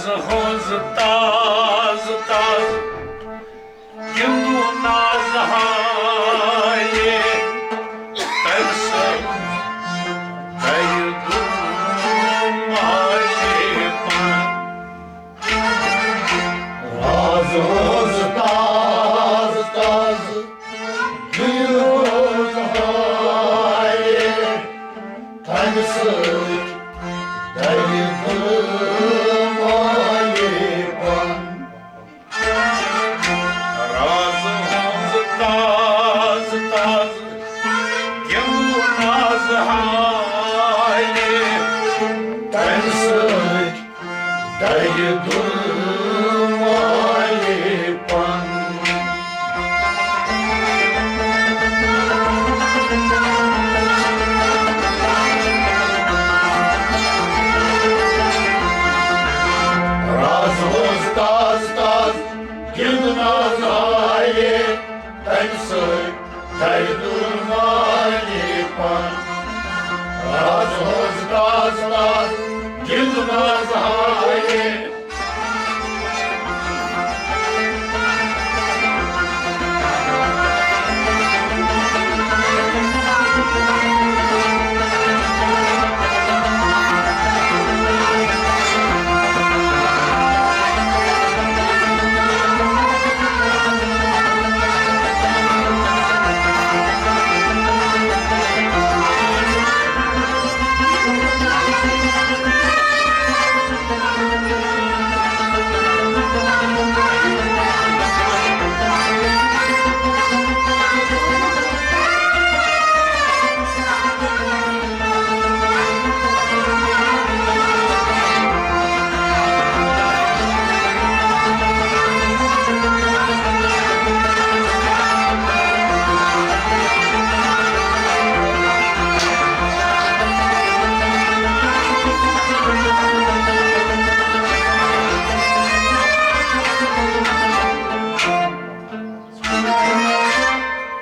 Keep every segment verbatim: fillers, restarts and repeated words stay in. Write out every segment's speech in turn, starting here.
ہٕنٛز تازٕ تازٕ گِنٛدُن آز حالے، تَمہِ سۭتۍ گَرِ دُل مالے پَن۔ رازٕ ہٕنٛز تازٕ تازٕ گِنٛدُن آز حالے، تَمہِ سۭتۍ گَرِ دُل مالے پَن۔ رازٕ ہٕنٛز تازٕ تازٕ گِنٛدُن آز حالے، تَمہِ سۭتۍ گَرِ دُل مالے پَن۔ رازٕ ہٕنٛز تازٕ تازٕ گِنٛدُن آز حالے، تَمہِ سۭتۍ گَرِ دُل مالے پَن۔ رازٕ ہٕنٛز تازٕ تازٕ گِنٛدُن آز حالے۔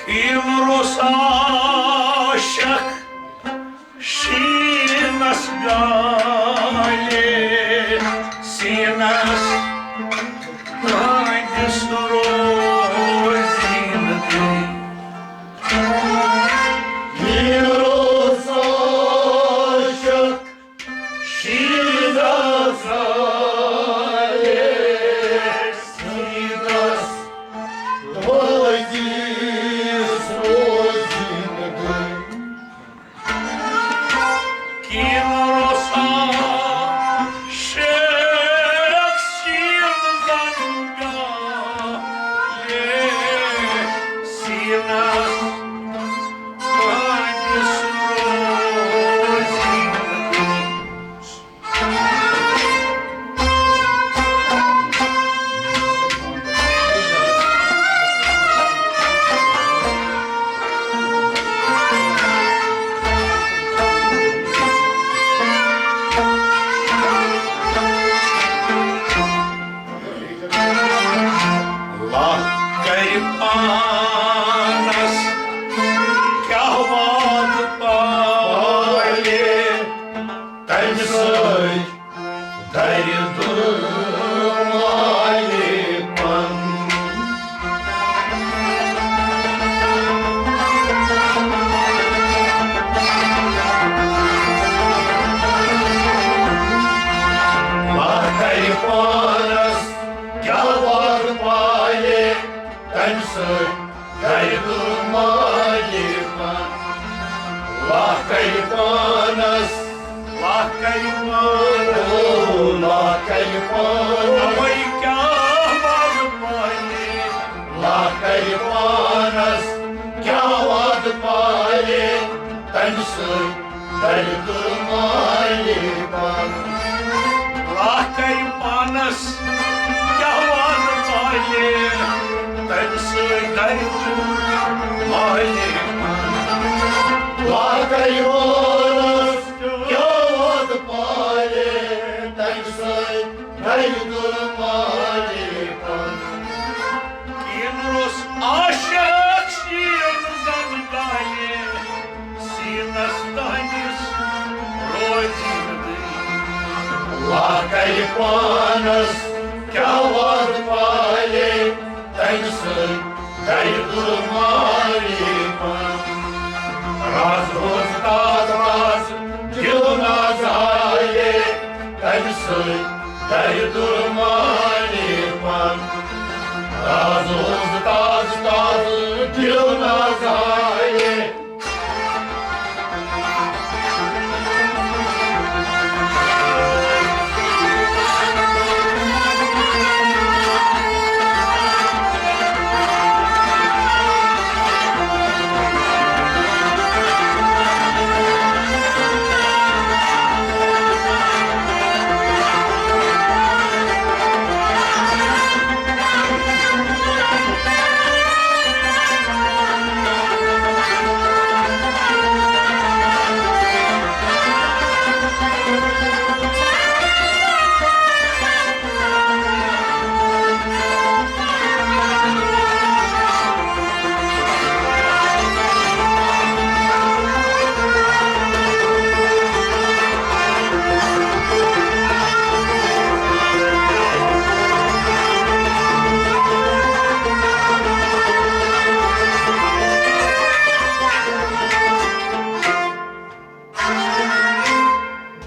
کیمروس عاشق شیٖنس گالے، سیٖنس تُہنٛدِس روزِ زِندٕ۔ کیمروس عاشق شیٖنس گالے، سیٖنس تُہنٛدِس روزِ زِندٕ۔ کیمروس عاشق شیٖنس گالے، سیٖنس تُہنٛدِس روزِ زِندٕ۔ لَکھ کَرِ پانَس کیٛاہ وعدٕ پالہِ، تَمہِ سۭتۍ دَرِ دُل مالہِ پَن۔ لَکھ کَرِ پانَس کیٛاہ وعدٕ پالہِ، تَمہِ سۭتۍ گَرِ دُل مالہِ پَن۔ لَکھ کَرِ پانَس، لَکھ کَرِ پانَس، او، لَکھ کَرِ پانَس۔ اَوَے کیٛاہ وعدٕ پالہِ۔ لَکھ کَرِ پانَس کیٛاہ وعدٕ پالہِ، تَمہِ سۭتۍ دَرِ دُل مالہِ پَن۔ لَکھ کَرِ پانَس کیٛاہ وعدٕ پالہِ، تَمہِ سۭتۍ دَرِ دُل مالہِ پَن۔ لَکھ کَرِ پانَس کیٛاہ وعدٕ پالہِ، تَمہِ سۭتۍ دَرِ دُل مالہِ پَن۔ کیمروس عاشق شیٖن زَن گالہِ، سیٖنَس تُہنٛدِس روزِ زِندٕ۔ لَکھ پانس کیٛاہ وعدٕ پالے، تمہِ سۭتۍ درِ تُل مالے پن۔ راز اوس تازٕ تازٕ دِل نازایے، تمہِ سۭتۍ درِ تُل مالے پن۔ راز اوس تازٕ تازٕ دِل نازایے۔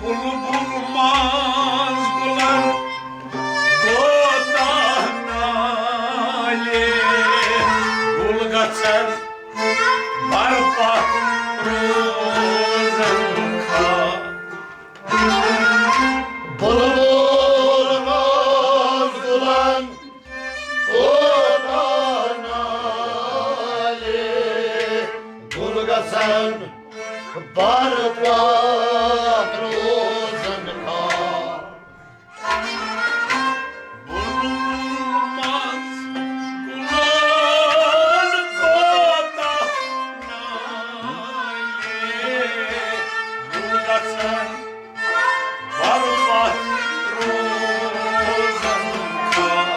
بلبل منٛز گُلن کوتاہ نالے، گُل گژھن برپتھ روزن خار۔ بلبل منٛز گُلن کوتاہ نالے، گُل گژھن برپتھ روزن خار۔ بلبل منٛز گُلن کوتاہ نالے، گُل گژھن برپتھ روزن خار۔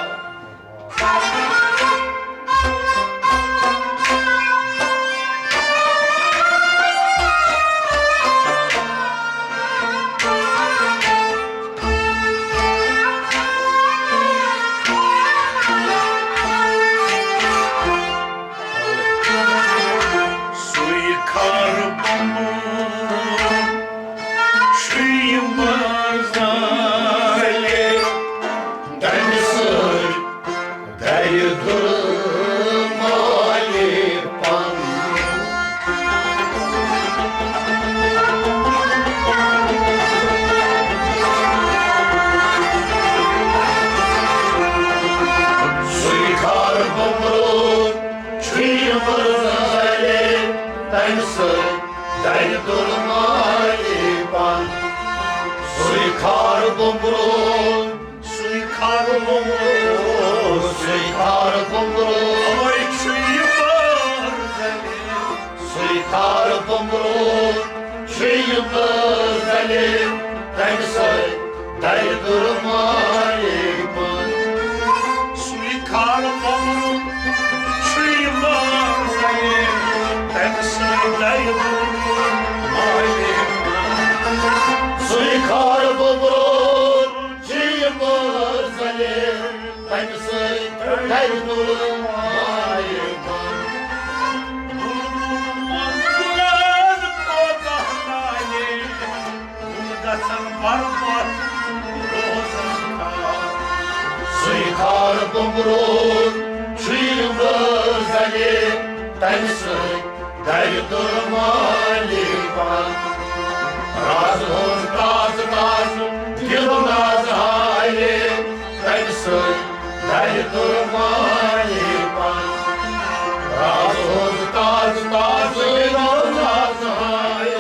سُے خار بمبرُن چھُ یہِ منزلے، تَمہِ سۭتۍ درِ تُل مالے پن۔ سُے خار بمبرُن چھُ یہِ منزلے، تَمہِ سۭتۍ درِ تُل مالے پن۔ سُے خار بمبرُن، سُے خار بمبرُن، سُے خار بمبرُن۔ اوے چھُ یہِ منزلے۔ سُے خار بمبرُن چھُ یہِ منزلے، تَمہِ سۭتۍ درِ تُل مالے پن۔ سُے خار بمبرُن چھُ یہِ منزلے، تَمہِ سۭتۍ درِ تُل مالے پن۔ سُے خار بمبرُن چھُ یہِ منزلے، تَمہِ سۭتۍ درِ تُل مالے پن۔ گُلن کوتاہ نالے، گُل گژھن برپتھ روزن خار۔ سُے خار بمبرُن چھُ یہِ منزلے، تَمہِ سۭتۍ درِ تُل مالے پن۔ راز اوس تازٕ تازٕ دِل نازایے، تَمہِ سۭتۍ درِ تُل مالے پن۔ راز اوس تازٕ تازٕ دِل نازایے۔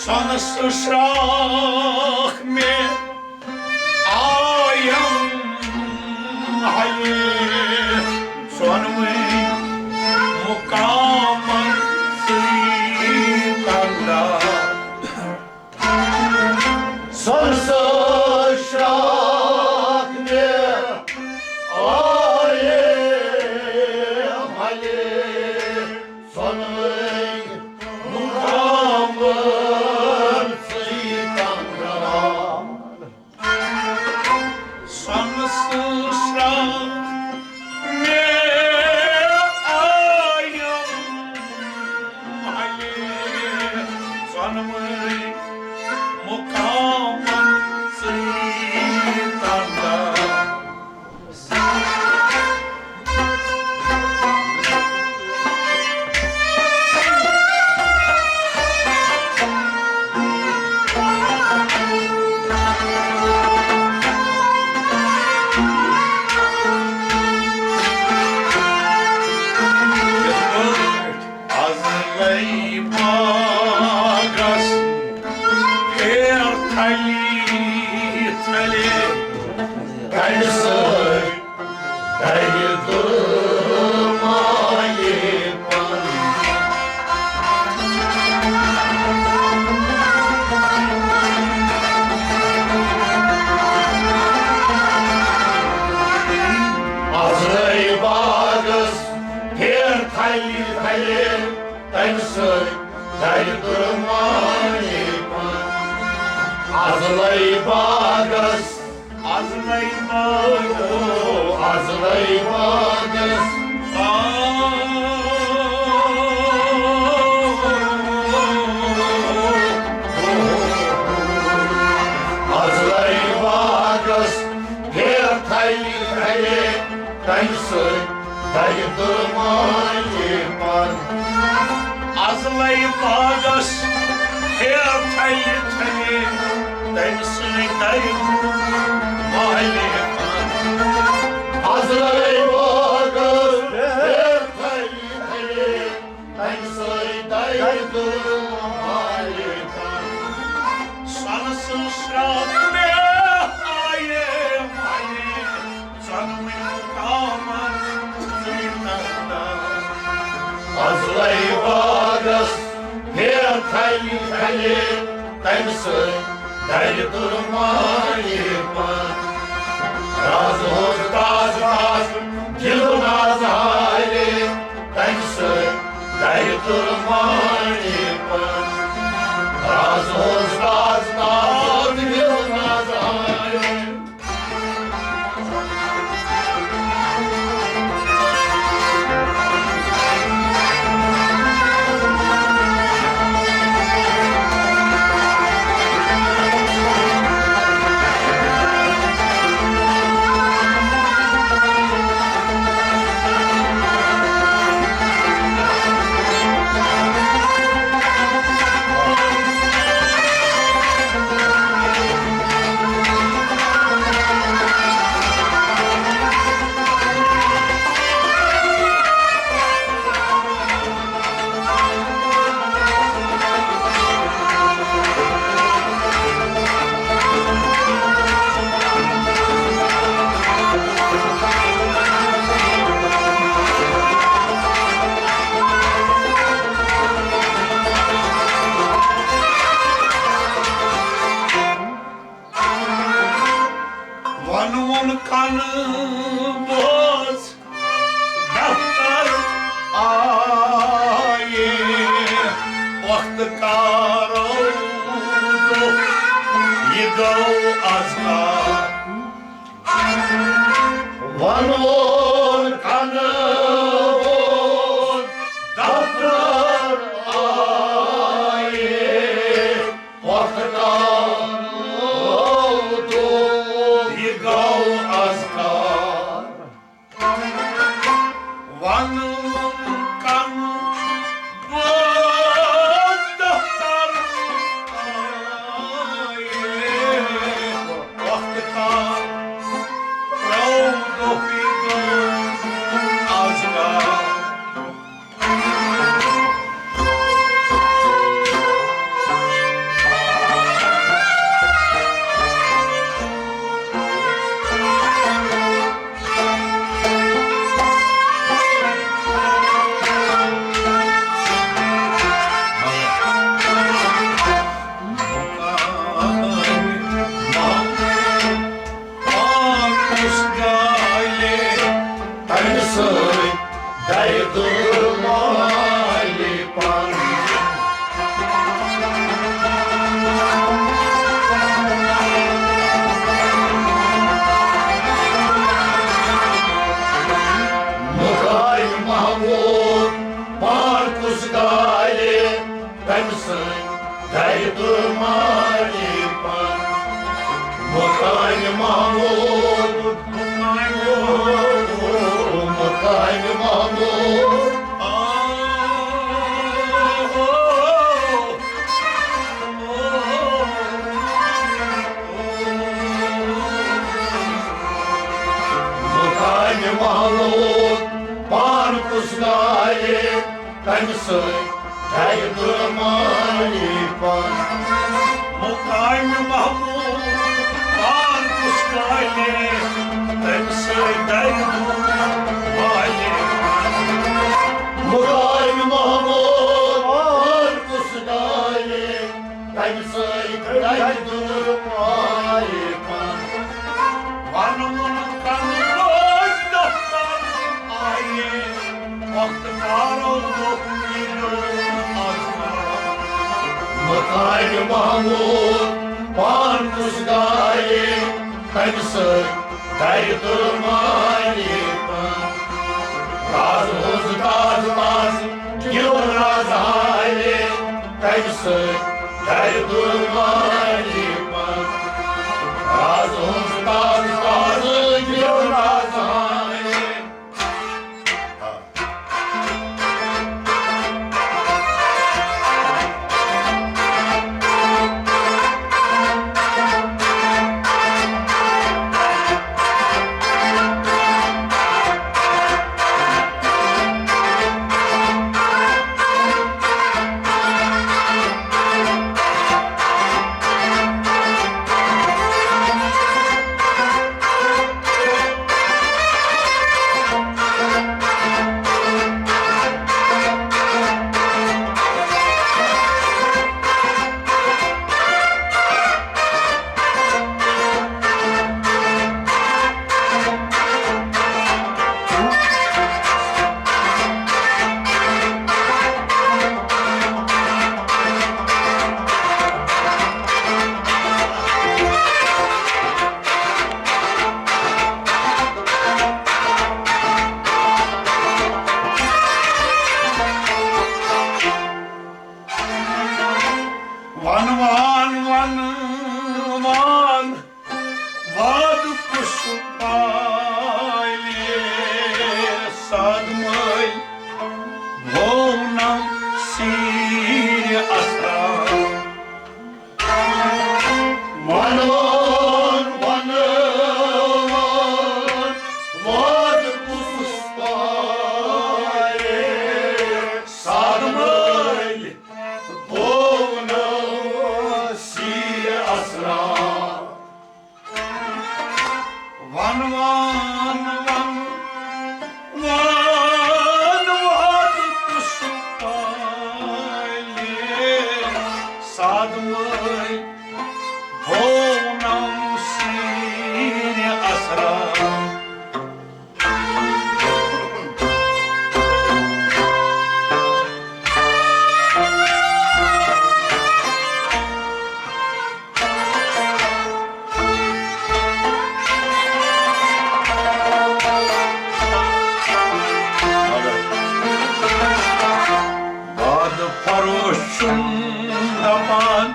سۄنہٕ سٕہہ شرٛاکھ مےٚ آیم ہلہِ ژۄنوٕنۍ مُقامن سۭتۍ تنگا۔ سۄنہٕ سٕہہ شرٛاکھ مےٚ آیم ہلہِ ژۄنوٕنۍ مُقامن سۭتۍ تنگا۔ سۄنہٕ سٕہہ شرٛاکھ مےٚ آیم ہلہِ ژۄنوٕنۍ مُقامن سۭتۍ تنگا۔ از لے باغس پھیر تھلی تھلی، کنہِ سۭتۍ درِ تُر مالہِ پن۔ از لے باغس پھیر تھلی تھلی، تمہِ سۭتۍ درِ تُر مالہِ پن۔ از لے باغس، از لے باغس، از لے باغس، آ، از لے باغس پھیر تھلی تھلی، تمہِ سۭتۍ درِ تُر مالہِ پن۔ از لے باغس پھیر تھلی تھلی، تمہِ سۭتۍ درِ تُر مالہِ پن۔ از لے باغس پھیر تھلی تھلی، تمہِ سۭتۍ درِ تُر مالہِ پن۔ سۄنہٕ سٕہہ شرٛاکھ مےٚ آیم ہلہِ ژۄنوٕنۍ مُقامن سۭتۍ تنگا۔ از لے باغس پھیر تھلی تھلی، تمہِ سۭتۍ درِ تُر مالہِ پن۔ راز اوس تازٕ تازٕ دِلہٕ نازٕ حالہِ، تمہِ سۭتۍ درِ تُر مالہِ پن۔ راز اوس تازٕ تازٕ دِلہٕ نازٕ حالہِ۔ وَنوُن کَنہٕ بوز دفتر آیے، وقت کارو دۄہ یہِ گوٚو از کار۔ وَنوُن کَنہٕ بوز دفتر آیے، وقت کارو دۄہ یہِ گوٚو از کار۔ وَنوُن کَنہٕ بوز دفتر آیے، وقت کارو دۄہ یہِ گوٚو از کار۔ تہٕ مالی پن۔ مُقامِ محمود، مُقامِ محمود۔ مُقامِ محمود، پان کُس گایہِ؟ تَمہِ سۭتۍ گرِ تہٕ مالی پن۔ مُقامِ محمود پان کُس گایہِ؟ تَمہِ سۭتۍ گرِ تہٕ مالی پن۔ مُقامِ محمود پان کُس گایہِ؟ تَمہِ سۭتۍ گرِ تہٕ مالی پن۔ وَنُن کَنہٕ روز دفتر آیہِ۔ وقت کارو لوگ پیرو آزما۔ مُقامِ محمود پان کُس گایہِ؟ تَمہِ سۭتۍ گرِ تہٕ مالی پن۔ راز ہٕنٛز تازٕ تازٕ گِل راز ہاوِ۔ تَمہِ سۭتۍ گرِ تہٕ مالی پن۔ راز ہٕنٛز تازٕ تازٕ گِل راز ہاوِ۔ وَن، وَن، وَن، وَن، وَد کُس پالہِ سادمٲے بھونم سیٖرِ اَسرار۔ وَن، وَن، وَن، وَن، وَد کُس پالہِ سادمٲے بھونم سیٖرِ اَسرار۔ وَن، وَن، وَن، وَن، وَد کُس پالہِ سادمٲے بھونم سیٖرِ اَسرار۔ وعدٕ فروش چھُم دپان،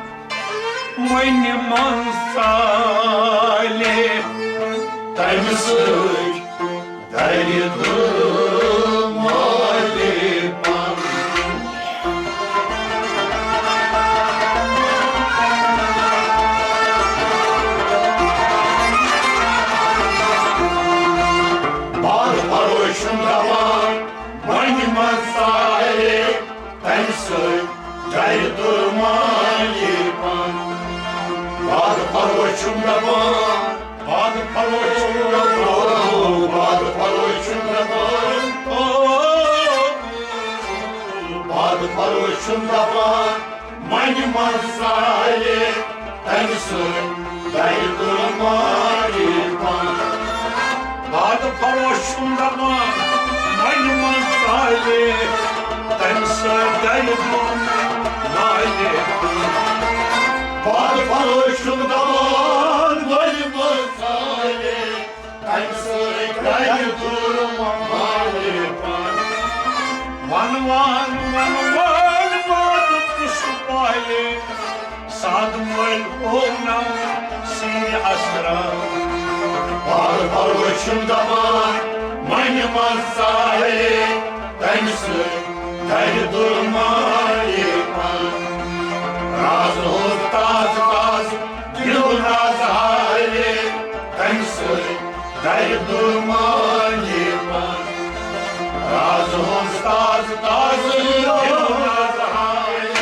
وۄنہِ منٛز ژالہِ تَمہِ سۭتۍ گرِ تہٕ مالہِ پن۔ وعدٕ فروش چھُم دپان، وۄنہِ منٛز ژالہِ تَمہِ سۭتۍ گرِ تہٕ مالی پن۔ وعدٕ فروش چھُم دپان، وعدٕ فروش چھُم دپان، وعدٕ فروش چھُم دپان، وعدٕ فروش چھُم دپان، وۄنہِ منٛز ژالہِ تَمہِ سۭتۍ گرِ تہٕ مالی پن۔ وعدٕ فروش چھُم دپان، وۄنہِ منٛز ژالہِ تَمہِ سۭتۍ گرِ تہٕ مالی پن۔ وعدٕ فروش چھُم دپان، وۄنہِ منٛز ژالہِ تَمہِ سۭتۍ گرِ تہٕ مالی پن۔ وَن، وَن، وَن، وَن، وَن، کُس پالہِ سادٕ مٲلۍ ہووناو سیٖنہِ اسرار۔ بار بار چھُم دپان، منہِ منٛز ژایے تمہِ سۭتۍ درِ درمانی پن۔ راز اوس تازٕ تازٕ، دِلُن راز ہارے تمہِ سۭتۍ درِ درمانی پن۔ راز اوس تازٕ تازٕ، دِلُن راز ہارے۔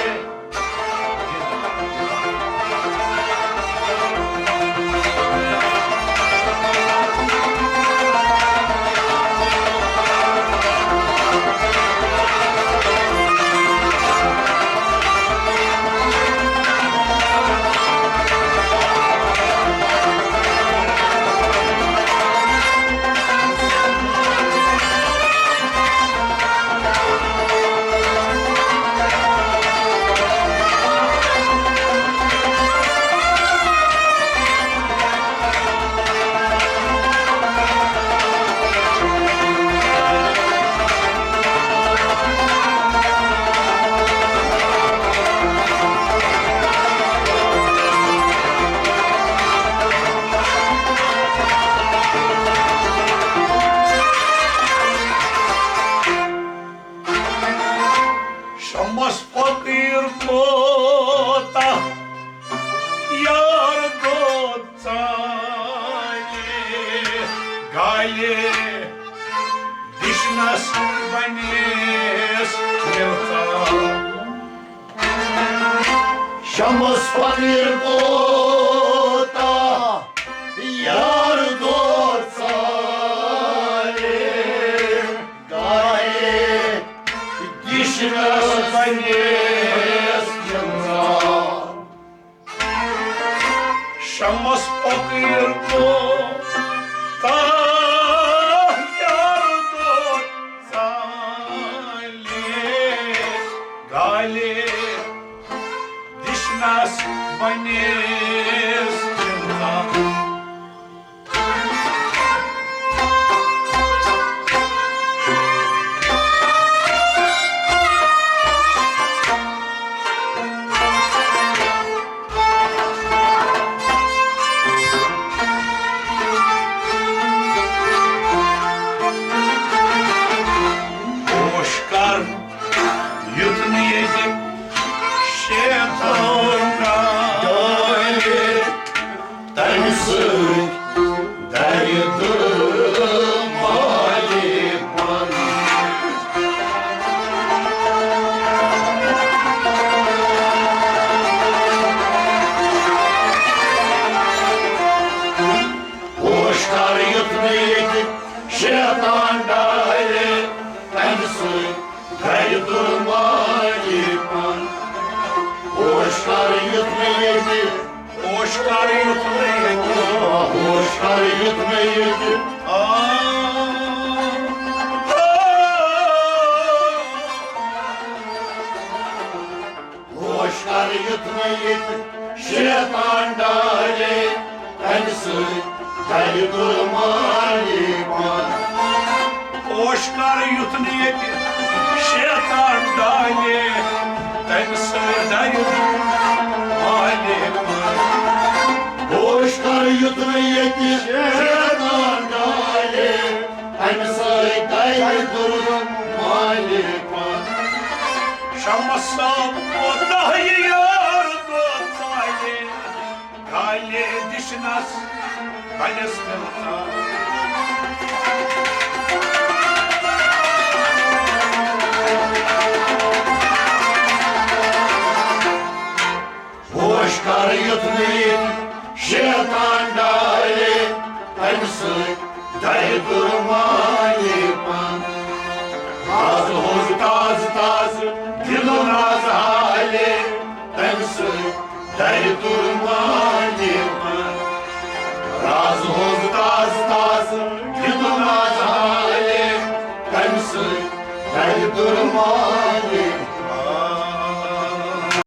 شمس فقیٖر کوتاہ یار دود ژالہِ گالہِ دِشنس بنیس مِلژار۔ شمس فقیٖر کوتاہ یار دود ژالہِ گالہِ دِشنس بنیس مِلژار۔ شمس فقیٖر کوتاہ یار دود ژالہِ گالہِ دِشنس بنیس مِلژار۔ ہوش کر، یُتھ نہٕ ییٚتہِ شیطان ڈالہِ تَمہِ سۭتۍ دَرِ تہٕ مالہِ پَن۔ ہوش کر، یُتھ نہٕ ییٚتہِ شیطان ڈالہِ تَمہِ سۭتۍ گرِ تُرمالی پن۔ ہوش کر یُتھ مےٚ ییٚتہِ۔ ہوش کر یُتھ مےٚ ییٚتہِ۔ ہوش کر یُتھ مےٚ ییٚتہِ۔ آ۔ ہوش کر یُتھ مےٚ ییٚتہِ شیطان ڈالے، تَمہِ سۭتۍ گرِ تُرمالی پن۔ ہوش کر یُتھ نہٕ ییٚتہِ شیطان ڈالہِ، تَمہِ سۭتۍ ڈالہِ مالہِ پن۔ ہوش کر یُتھ نہٕ ییٚتہِ شیطان ڈالہِ، تَمہِ سۭتۍ ڈالہِ تُرمالی پن۔ شمس صٲب کوتاہ یہِ یار دود ژالہِ۔ کالے دِشنس بنس مِلژار۔ ہوش کر یُتھ نہٕ ییٚتہِ شیطان ڈالہِ، تَمہِ سۭتۍ دَرِ تُرمالی پن۔ آز ہوٚژ تازٕ تازٕ دِلُن آز حالہِ، تَمہِ سۭتۍ دَرِ تُرمالی پن۔ راز ہوٚژ تازٕ تازٕ دِلُن آز حالہِ، تَمہِ سۭتۍ دَرِ تُرمالی